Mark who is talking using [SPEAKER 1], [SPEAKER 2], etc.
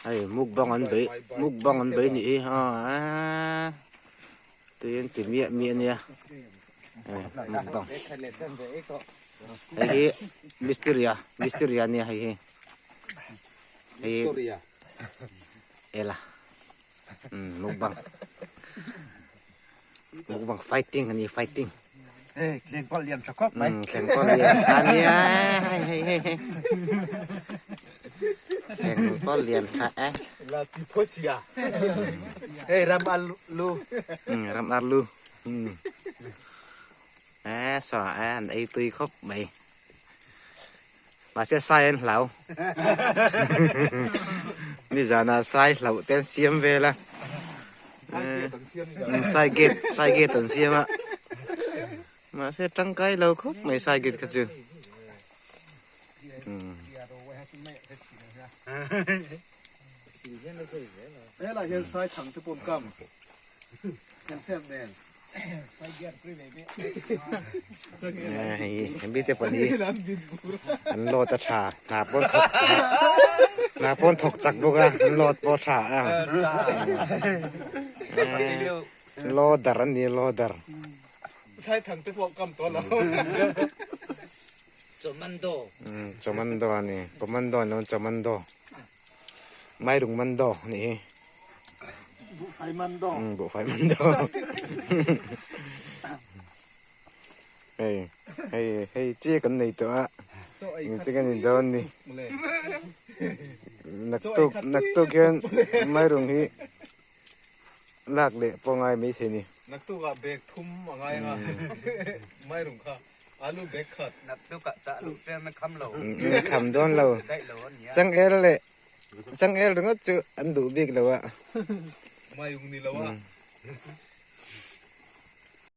[SPEAKER 1] Hei mukbang an bei mukbang an bei nih hi aaa tui an ti miah miah ania mukbang hei hi misteria misteria ania hei hi hei hi ela mukbang mukbang fighting ani fighting
[SPEAKER 2] Hey, thleng pawh lian tha khawp mai.
[SPEAKER 1] Thleng pawh lian tha nia. Hei hei hei. Thleng pawh lian tha e.
[SPEAKER 2] La ti pho sia. Hey, ram alu.
[SPEAKER 1] Ram alu. Eh, so an ei tui khawp mai. Mahse sai an hlau. Nizanah sai hlauh te an siam vel a. Sai gate sai gate an siam a. Mahse tangkai lo khawp mai sai gate kha chu.
[SPEAKER 2] Helai hian sai chhang te pawh an kam.
[SPEAKER 1] Hemi te pawh hi an load a tha hna pawn thawk hna pawn thawk chak bawk a an load pawh a tha a loader an ni loader commando a ni commando a ni lo commando. Mairung man do nih hi.
[SPEAKER 2] Buhfai man do.
[SPEAKER 1] Buhfai man do. Hei hei hei chi kan nei tawh a. Engtin kan in dawn ni. Naktuk naktuk hian mairung hi lak leh pawh ngai mai thei ni.
[SPEAKER 2] Naktuk ah bag thum a ngai anga mairung kha. Alu bag khat.
[SPEAKER 3] Naktuk ah chah luh chen na kham lo.
[SPEAKER 1] Na kham dawn lo.
[SPEAKER 3] Daih lo an nia.
[SPEAKER 1] Changel leh changel ringawt chu an duh bik lo a.
[SPEAKER 2] Maiung ni lo a.